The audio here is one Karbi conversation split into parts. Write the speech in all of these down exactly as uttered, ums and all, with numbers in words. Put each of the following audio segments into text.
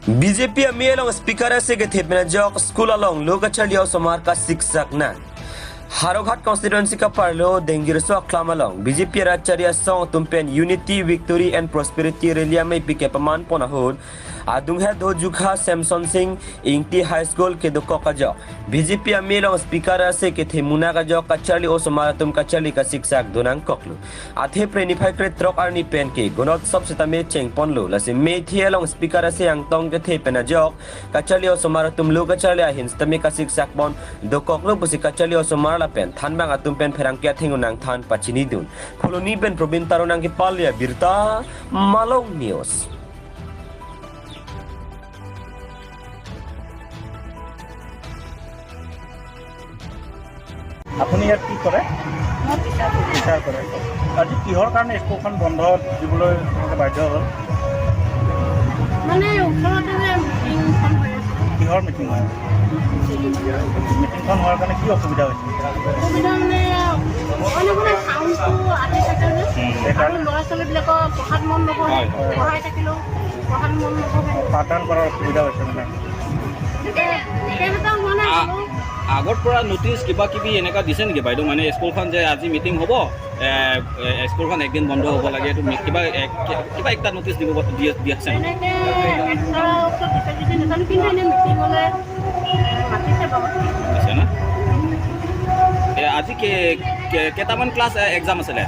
B J P amei along speaker ase kethe pen ajok school along lo kacharli osomar kasiksak nang. Howraghat constituency kaparlo Dengirso aklam along B J P arat chari asong atum pen Unity, Victory and Prosperity Rally amei pike paman pon ahut adunghet do jukha Samson Sing Ingti High School kedokok ajok B J P amei along speaker ase kethe munak ajok kacharli osomar atum kacharli kasiksak donangkoklo. Athe Phre niphai kre throk arni pen ke Gonotsov sitame chengponlo, lasi methi along speaker ase angtong kethe pen ajok kacharli osomar atum lo kacharli ahin sitame kasiksak pon dokoklo pusi kacharli osomar lapen thanbang atum pen pherangke athengno nangthan pachinidun. Phuloni pen Probin Taro nangkepale abirta, Malong News. আপুনি ইয়াত কি কৰে? মই টিচাৰ কৰোঁ। টিচাৰ কৰে। আজি কিহৰ কাৰণে স্কুলখন বন্ধ দিবলৈ আপোনালোকে বাধ্য হ'ল? মানে ওচৰতে যে মিটিংখন হৈ আছে। কিহৰ মিটিং হয়? মিটিংখন হোৱাৰ কাৰণে কি অসুবিধা হৈছে? অসুবিধা মানে, মানে, মানে চাউণ্ডটো আহি থাকে যে। উম। আৰু ল'ৰা ছোৱালীবিলাকৰ পঢ়াত মন নবহে। হয়, হয়। পঢ়াই থাকিলেও পঢ়াত মন নবহে। পাঠদান কৰাৰ অসুবিধা হৈছে মানে। কেইবাটাও হোৱা নাই আ-, বোলো। আগৰ পৰা নটিচ কিবা কিবি এনেকা দিছে নেকি বাইদেউ? মানে স্কুলখন যে আজি মিটিং হ'ব, এ, এ, স্কুলখন একদিন বন্ধ হ'ব লাগে, এইটো মি-, কিবা এক-, কিবা একটা নটিচ দিব, দিয়া, দিয়া আছে নেকি? এনেকে এক্সট্ৰা ওচৰত দিছে যদি নাজানো, কিন্তু এনে মিটিঙলৈ, এ, মাতিছে বহুত। আছে না? এ, আজি কে-, কে-, কেইটামান ক্লাছ, এ, এক্সাম আছিলে?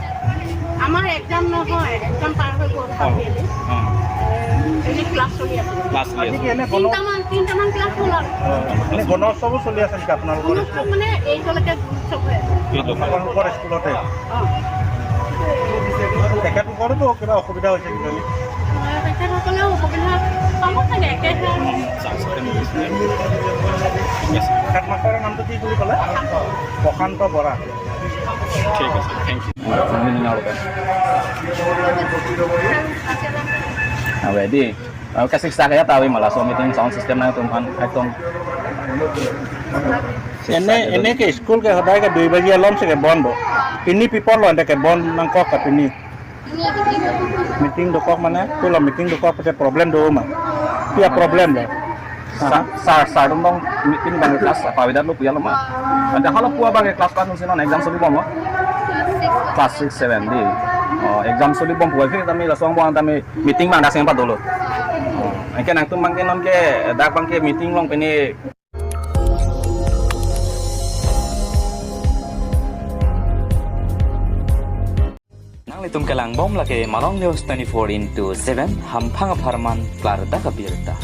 আমাৰ এক্সাম নহয়, এক্সাম পাৰ হৈ গ'ল, অ। Half yearly. অ। এ, এনে ক্লাছ চলি আছে। ক্লাছ চলি আছে। আজি কি এনে গণ-, তিনিটামান, তিনিটামান ক্লাছ হ'ল আৰু। অ, এনে গণোৎসৱো চলি আছে নেকি আপোনালোকৰ? গণোৎসৱ মানে এইটোলৈকে গণোৎসৱ হৈ আছে। এইটো। আপোনালোকৰ স্কুলতে? অ। তেখেতসকলতো কিবা অসুবিধা হৈছে কিজানি? অ, তেখেতসকলেও অসুবিধা পাব চাগে, একেহে আৰু। চাওক, চাওক, ঠিক আছে। হেডমাষ্টাৰৰ নামটো কি বুলি ক'লে? প্ৰশান্ত। প্ৰশান্ত বৰা। ঠিক আছে, thank you. Ready? Oke, sik sakya tawi malah so meeting sound system na tum kan, ekdom. Ene, ene ke school ke hodai ke dui baji alom si ke bon bo. Pini pipor lo ante ke bon nangkok ke pini. Meeting dokok mane, tu lo meeting dokok pate problem do ma. Pia problem lo. Aha. Sir, sir, sir atum along meeting bang class apa bidat lo puya lo ma. Ante halo puya bang class class nung si non exam soli bom lo. Class six, seven di. Oh, exam soli bom puya ke tame langsung bom tame meeting bang daseng empat dulu. Oh, anke nangtum bang ke non ke dak bang ke meeting along pini. Nanglitum kelang bom lake Malong News twenty-four into seven, hamphang apharman klardak abirta.